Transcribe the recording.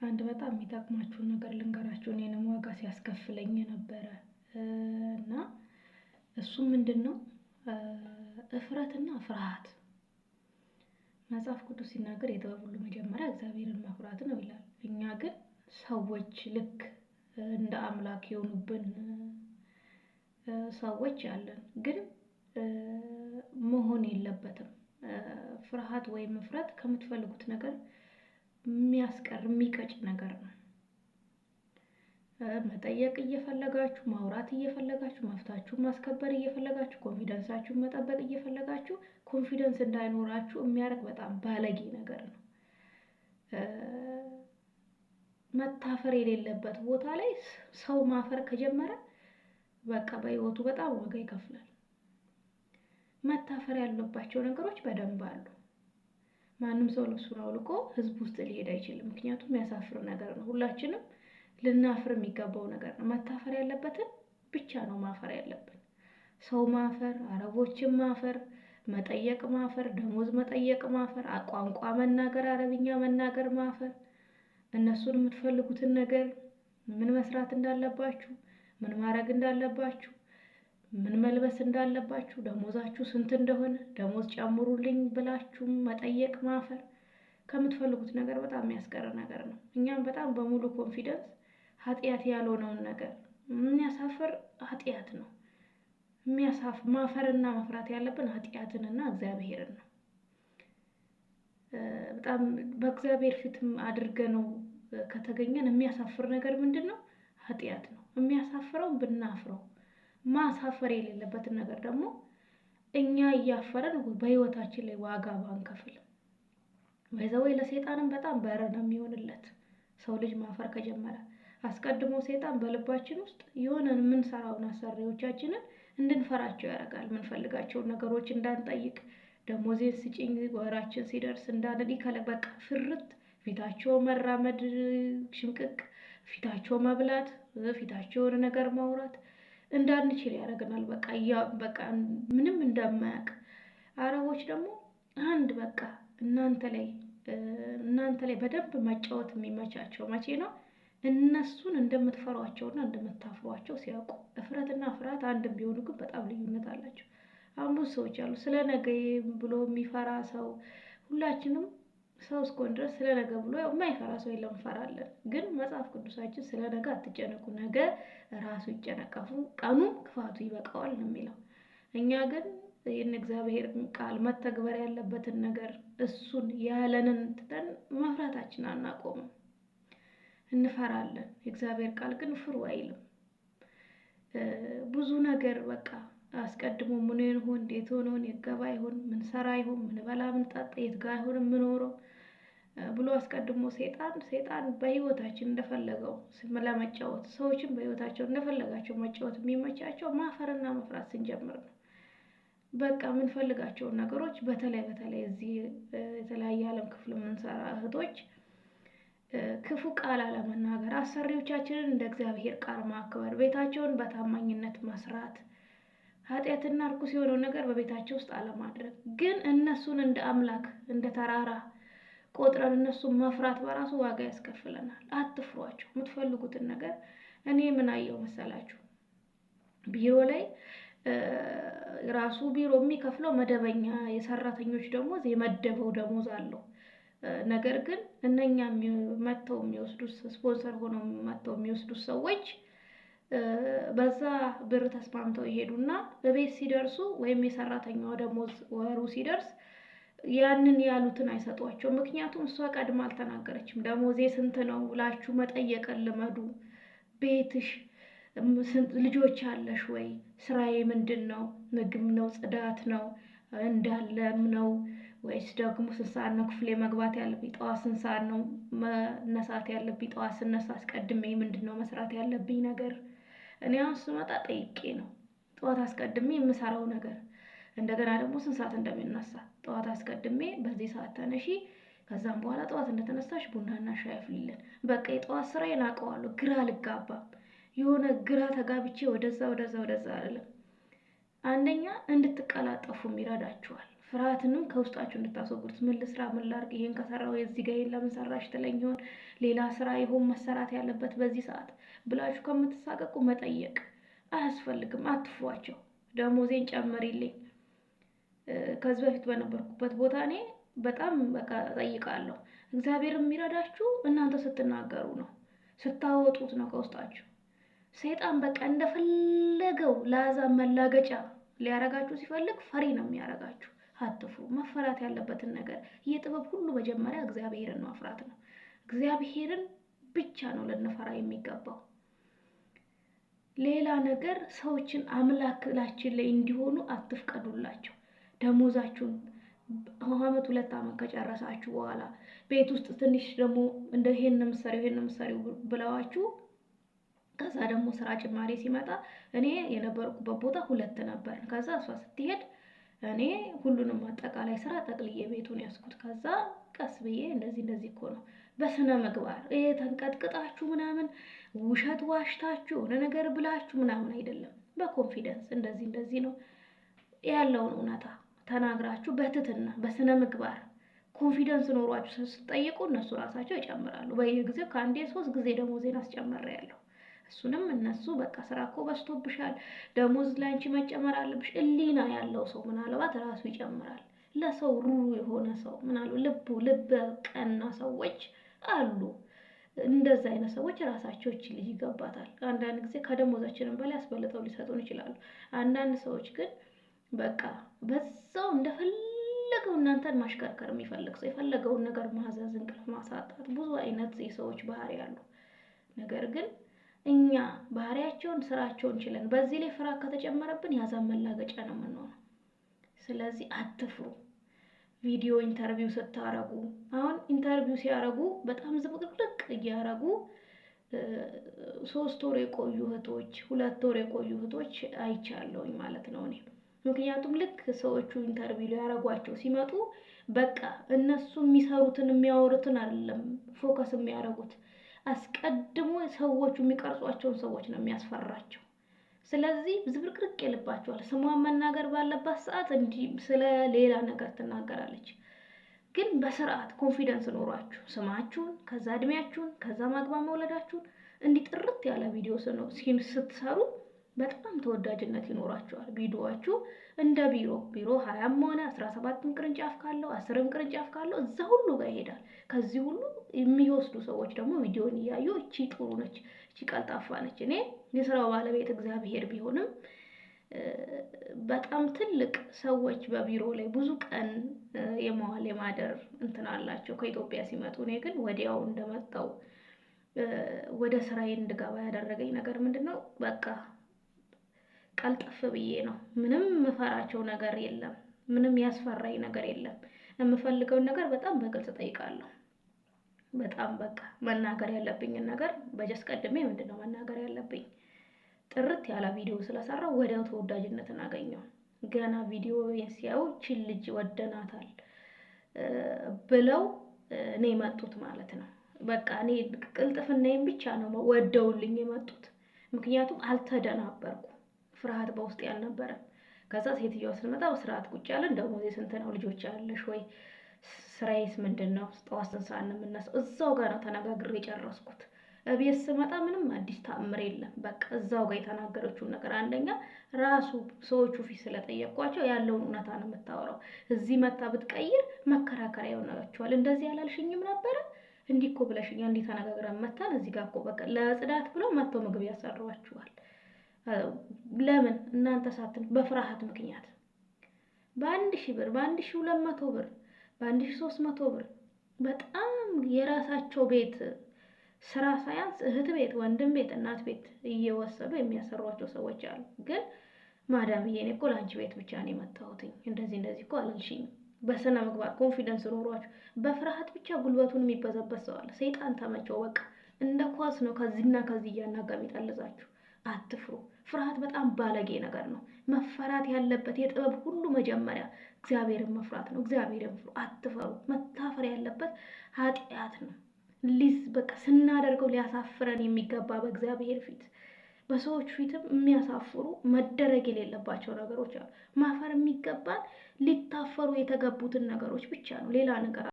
አንድ በጣም የሚጠቅማችሁን ነገር ልንገራችሁ። እኔንም ዋጋ ሲያስከፍለኝ የነበረ እና እሱም ምንድን ነው? እፍረትና ፍርሃት። መጽሐፍ ቅዱስ ሲናገር የጥበብ ሁሉ መጀመሪያ እግዚአብሔርን መፍራት ነው ይላል። እኛ ግን ሰዎች ልክ እንደ አምላክ የሆኑብን ሰዎች አለን። ግን መሆን የለበትም። ፍርሃት ወይም እፍረት ከምትፈልጉት ነገር የሚያስቀር የሚቀጭ ነገር ነው። መጠየቅ እየፈለጋችሁ፣ ማውራት እየፈለጋችሁ፣ መብታችሁን ማስከበር እየፈለጋችሁ፣ confidence ኣችሁን መጠበቅ እየፈለጋችሁ confidence እንዳይኖራችሁ የሚያደርግ በጣም ባለጌ ነገር ነው። መታፈር የሌለበት ቦታ ላይ ሰው ማፈር ከጀመረ በቃ በህይወቱ በጣም ዋጋ ይከፍላል። መታፈር ያለባቸው ነገሮች በደንብ አሉ። ማንም ሰው ልብሱን አውልቆ ህዝብ ውስጥ ሊሄድ አይችልም። ምክንያቱም የሚያሳፍር ነገር ነው። ሁላችንም ልናፍር የሚገባው ነገር ነው። መታፈር ያለበትን ብቻ ነው ማፈር ያለብን። ሰው ማፈር፣ አረቦችን ማፈር፣ መጠየቅ ማፈር፣ ደሞዝ መጠየቅ ማፈር፣ ቋንቋ መናገር፣ አረብኛ መናገር ማፈር፣ እነሱን የምትፈልጉትን ነገር ምን መስራት እንዳለባችሁ፣ ምን ማድረግ እንዳለባችሁ፣ ምን መልበስ እንዳለባችሁ፣ ደሞዛችሁ ስንት እንደሆነ፣ ደሞዝ ጨምሩልኝ ብላችሁ መጠየቅ ማፈር ከምትፈልጉት ነገር በጣም የሚያስቀር ነገር ነው። እኛም በጣም በሙሉ confidence ኃጢአት ያልሆነውን ነገር የሚያሳፍር ኃጢአት ነው። ማፈርና መፍራት ያለብን ኃጢአትንና እግዚአብሔርን ነው። በጣም በእግዚአብሔር ፊትም አድርገነው ከተገኘን የሚያሳፍር ነገር ምንድን ነው? ኃጢአት ነው። የሚያሳፍረው ብናፍረው፣ ማሳፈር የሌለበትን ነገር ደግሞ እኛ እያፈረን በህይወታችን ላይ ዋጋ ባንከፍል ወይ ለሴጣንም በጣም በር ነው የሚሆንለት። ሰው ልጅ ማፈር ከጀመረ አስቀድሞ ሴጣን በልባችን ውስጥ የሆነ የምንሰራውን አሰሪዎቻችንን እንድንፈራቸው ያደርጋል። የምንፈልጋቸውን ነገሮች እንዳንጠይቅ፣ ደሞዜን ስጭኝ ወራችን ሲደርስ እንዳንል ይከለ በቃ ፍርት፣ ፊታቸው መራመድ ሽምቅቅ፣ ፊታቸው መብላት፣ ፊታቸው የሆነ ነገር ማውራት እንዳንችል ያደርገናል። በቃ በቃ ምንም እንደማያውቅ። አረቦች ደግሞ አንድ በቃ እናንተ ላይ በደንብ መጫወት የሚመቻቸው መቼ ነው? እነሱን እንደምትፈሯቸውና እንደምታፍሯቸው ሲያውቁ። እፍረትና ፍርሃት አንድም ቢሆኑ ግን በጣም ልዩነት አላቸው። አሁን ብዙ ሰዎች አሉ ስለ ነገ ብሎ የሚፈራ ሰው። ሁላችንም ሰው እስከሆን ድረስ ስለ ነገ ብሎ የማይፈራ ሰው የለም፣ እንፈራለን። ግን መጽሐፍ ቅዱሳችን ስለ ነገ አትጨነቁ፣ ነገ ራሱ ይጨነቀፉ፣ ቀኑም ክፋቱ ይበቃዋል ነው የሚለው። እኛ ግን ይህን እግዚአብሔር ቃል መተግበር ያለበትን ነገር እሱን ያለንን ትተን መፍራታችን አናቆምም፣ እንፈራለን። የእግዚአብሔር ቃል ግን ፍሩ አይልም። ብዙ ነገር በቃ አስቀድሞ ምን ይሆን፣ እንዴት ሆኖ የገባ ይሆን፣ ምን ሰራ ይሆን፣ ምን በላ፣ ምን ጠጣ፣ የት ጋር ይሆን የምኖረው ብሎ አስቀድሞ ሴጣን በህይወታችን እንደፈለገው ለመጫወት፣ ሰዎችን በህይወታቸው እንደፈለጋቸው መጫወት የሚመቻቸው ማፈርና መፍራት ስንጀምር ነው። በቃ የምንፈልጋቸውን ነገሮች በተለይ በተለይ እዚህ የተለያየ ዓለም ክፍል የምንሰራ እህቶች ክፉ ቃል አለመናገር፣ አሰሪዎቻችንን እንደ እግዚአብሔር ቃል ማክበር፣ ቤታቸውን በታማኝነት መስራት፣ ኃጢአትና እርኩስ የሆነውን ነገር በቤታቸው ውስጥ አለማድረግ፣ ግን እነሱን እንደ አምላክ እንደ ተራራ ቆጥረን እነሱን መፍራት በራሱ ዋጋ ያስከፍለናል። አትፍሯቸው። የምትፈልጉትን ነገር እኔ ምን አየው መሰላችሁ? ቢሮ ላይ ራሱ ቢሮ የሚከፍለው መደበኛ የሰራተኞች ደሞዝ የመደበው ደሞዝ አለው። ነገር ግን እነኛ መጥተው የሚወስዱት፣ ስፖንሰር ሆነው መጥተው የሚወስዱት ሰዎች በዛ ብር ተስማምተው ይሄዱና በቤት ሲደርሱ ወይም የሰራተኛዋ ደሞዝ ወሩ ሲደርስ ያንን ያሉትን አይሰጧቸው። ምክንያቱም እሷ ቀድማ አልተናገረችም። ደሞዜ ስንት ነው ብላችሁ መጠየቅን ልመዱ። ቤትሽ ልጆች አለሽ ወይ? ስራዬ ምንድን ነው? ምግብ ነው? ጽዳት ነው? እንዳለም ነው ወይስ ደግሞ ስንት ሰዓት ነው ክፍሌ መግባት ያለብኝ? ጠዋት ስንት ሰዓት ነው መነሳት ያለብኝ? ጠዋት ስነሳ አስቀድሜ ምንድን ነው መስራት ያለብኝ ነገር? እኔ አሁን ስመጣ ጠይቄ ነው ጠዋት አስቀድሜ የምሰራው ነገር፣ እንደገና ደግሞ ስንት ሰዓት እንደሚነሳ፣ ጠዋት አስቀድሜ በዚህ ሰዓት ተነሺ፣ ከዛም በኋላ ጠዋት እንደተነሳሽ ቡናና ሻይ አፍሊልን። በቃ የጠዋት ስራዬን አውቀዋለሁ። ግራ አልጋባም። የሆነ ግራ ተጋብቼ ወደዛ ወደዛ ወደዛ አይደለም። አንደኛ እንድትቀላጠፉም ይረዳችኋል። ፍርሃትንም ከውስጣችሁ እንድታስወግዱት። ምን ልስራ፣ ምን ላድርግ፣ ይሄን ከሰራው የዚህ ጋር ይሄን ለምን ሰራሽ ትለኝ ይሆን፣ ሌላ ስራ ይሆን መሰራት ያለበት በዚህ ሰዓት ብላችሁ ከምትሳቀቁ መጠየቅ አያስፈልግም። አትፍሯቸው። ደሞዜን ጨምሪልኝ። ከዚህ በፊት በነበርኩበት ቦታ እኔ በጣም በቃ እጠይቃለሁ። እግዚአብሔር የሚረዳችሁ እናንተ ስትናገሩ ነው፣ ስታወጡት ነው ከውስጣችሁ። ሰይጣን በቃ እንደፈለገው ለአሕዛብ መላገጫ ሊያረጋችሁ ሲፈልግ ፈሪ ነው የሚያረጋችሁ። አትፍሩ። መፈራት ያለበትን ነገር የጥበብ ሁሉ መጀመሪያ እግዚአብሔርን መፍራት ነው። እግዚአብሔርን ብቻ ነው ልንፈራ የሚገባው። ሌላ ነገር ሰዎችን አምላካችን ላይ እንዲሆኑ አትፍቀዱላቸው። ደሞዛችሁን አመት 2 አመት ከጨረሳችሁ በኋላ ቤት ውስጥ ትንሽ ደግሞ እንደ ይሄን ነው የምትሰሪው ይሄን ነው የምትሰሪው ብለዋችሁ ከዛ ደግሞ ስራ ጭማሪ ሲመጣ እኔ የነበርኩበት ቦታ 2 ነበር። ከዛ እሷ ስትሄድ እኔ ሁሉንም አጠቃላይ ስራ ጠቅልዬ ቤቱን ያዝኩት። ከዛ ቀስ ብዬ እንደዚህ እንደዚህ እኮ ነው በስነ ምግባር ይሄ ተንቀጥቅጣችሁ ምናምን ውሸት ዋሽታችሁ የሆነ ነገር ብላችሁ ምናምን አይደለም። በ confidence እንደዚህ እንደዚህ ነው ያለውን እውነታ ተናግራችሁ በትህትና በስነ ምግባር confidence ኖሯችሁ ስትጠይቁ እነሱ ራሳቸው ይጨምራሉ። በየጊዜው ከአንዴ 3 ጊዜ ደሞዜን አስጨምሬያለሁ። እሱንም እነሱ በቃ ስራ እኮ በዝቶብሻል፣ ደሞዝ ላንቺ መጨመር አለብሽ። ሕሊና ያለው ሰው ምናልባት ራሱ ይጨምራል። ለሰው ሩሩ የሆነ ሰው ምናልባት ልቡ ልበ ቀና ሰዎች አሉ። እንደዛ አይነት ሰዎች ራሳቸው እቺ ልጅ ይገባታል። አንዳንድ ጊዜ ከደሞዛችንም በላይ አስበልጠው ሊሰጡን ይችላሉ። አንዳንድ ሰዎች ግን በቃ በዛው እንደፈለገው እናንተን ማሽከርከር የሚፈልግ ሰው የፈለገውን ነገር ማዘዝ፣ እንቅልፍ ማሳጣት፣ ብዙ አይነት የሰዎች ባህሪ አሉ። ነገር ግን እኛ ባህሪያቸውን ስራቸውን ችለን በዚህ ላይ ፍርሃት ከተጨመረብን ያዛን መላገጫ ነው የምንሆነው። ስለዚህ አትፍሩ። ቪዲዮ interview ስታረጉ አሁን interview ሲያረጉ በጣም ዝብርቅርቅ እያረጉ 3 ወር የቆዩ እህቶች 2 ወር የቆዩ እህቶች አይቻለሁኝ ማለት ነው እኔ። ምክንያቱም ልክ ሰዎቹ interview ሊያረጓቸው ሲመጡ በቃ እነሱ የሚሰሩትን የሚያወሩትን አይደለም focus የሚያረጉት፣ አስቀድሞ ሰዎቹ የሚቀርጿቸውን ሰዎች ነው የሚያስፈራቸው። ስለዚህ ዝብርቅርቅ ይልባቸዋል። ስሟን መናገር ባለባት ሰዓት እንዲህ ስለ ሌላ ነገር ትናገራለች። ግን በስርዓት confidence ኖሯችሁ ስማችሁን፣ ከዛ እድሜያችሁን፣ ከዛ ማግባት መውለዳችሁን እንዲህ ጥርት ያለ ቪዲዮ ስትሰሩ በጣም ተወዳጅነት ይኖራችኋል። ቪዲዮአችሁ እንደ ቢሮ ቢሮ 20ም ሆነ 17ም ቅርንጫፍ ካለው 10ም ቅርንጫፍ ካለው እዛ ሁሉ ጋር ይሄዳል። ከዚህ ሁሉ የሚወስዱ ሰዎች ደግሞ ቪዲዮን እያዩ እቺ ጥሩ ነች፣ እቺ ቀልጣፋ ነች። እኔ የስራው ባለቤት እግዚአብሔር ቢሆንም በጣም ትልቅ ሰዎች በቢሮ ላይ ብዙ ቀን የመዋል የማደር እንትን አላቸው ከኢትዮጵያ ሲመጡ። እኔ ግን ወዲያው እንደመጣው ወደ ስራዬ እንድገባ ያደረገኝ ነገር ምንድነው? በቃ ቀልጠፍ ብዬ ነው። ምንም የምፈራቸው ነገር የለም። ምንም ያስፈራኝ ነገር የለም። የምፈልገውን ነገር በጣም በግልጽ እጠይቃለሁ። በጣም በቃ መናገር ያለብኝን ነገር በጀስ ቀድሜ ምንድነው መናገር ያለብኝ ጥርት ያለ ቪዲዮ ስለሰራው ወዲያው ተወዳጅነትን አገኘው። ገና ቪዲዮ ሲያዩ እቺን ልጅ ወደናታል ብለው እኔ የመጡት ማለት ነው። በቃ እኔ ቅልጥፍናዬን ብቻ ነው ወደውልኝ የመጡት። ምክንያቱም አልተደናበርኩም። ፍርሃት በውስጤ አልነበረም። ከዛ ሴትዮዋ ስትመጣ በስርዓት ቁጭ ያለን ደሞዜ ስንት ነው? ልጆች አለሽ ወይ? ስራዬስ ምንድነው? ጠዋት ስንት ሰዓት ነው የምነሳው? እዛው ጋር ነው ተነጋግሬ የጨረስኩት። እቤት ስመጣ ምንም አዲስ ተአምር የለም። በቃ እዛው ጋር የተናገረችውን ነገር አንደኛ ራሱ ሰዎቹ ፊት ስለጠየኳቸው ያለውን እውነታ ነው የምታወራው። እዚህ መታ ብትቀይር መከራከሪያ ይሆናቸዋል። እንደዚህ አላልሽኝም ነበረ? እንዲህ እኮ ብለሽኛል፣ እንዲህ ተነጋግረን መታን፣ እዚህ ጋር እኮ በቃ ለጽዳት ብሎ መጥተው ምግብ ያሰሯችኋል። ለምን እናንተ ሳትን በፍርሃት ምክንያት በ1000 ብር፣ በ1200 ብር፣ በ1300 ብር በጣም የራሳቸው ቤት ስራ ሳያንስ እህት ቤት፣ ወንድም ቤት፣ እናት ቤት እየወሰዱ የሚያሰሯቸው ሰዎች አሉ። ግን ማዳምዬ እኔ እኮ ላንቺ ቤት ብቻ ነው የመጣሁትኝ እንደዚህ እንደዚህ እኮ አላልሽኝም። በስነ ምግባር confidence ኖሯችሁ በፍርሃት ብቻ ጉልበቱን የሚበዘበዝ ሰው አለ። ሰይጣን ተመቸው። በቃ እንደ ኳስ ነው ከዚህና ከዚህ እያናጋ የሚጠልዛችሁ። አትፍሩ። ፍርሃት በጣም ባለጌ ነገር ነው። መፈራት ያለበት የጥበብ ሁሉ መጀመሪያ እግዚአብሔርን መፍራት ነው። እግዚአብሔርን ፍሩ፣ አትፈሩ። መታፈር ያለበት ኃጢአት ነው። ሊዝ በቃ ስናደርገው ሊያሳፍረን የሚገባ በእግዚአብሔር ፊት በሰዎች ፊትም የሚያሳፍሩ መደረግ የሌለባቸው ነገሮች አሉ። ማፈር የሚገባን ሊታፈሩ የተገቡትን ነገሮች ብቻ ነው። ሌላ ነገር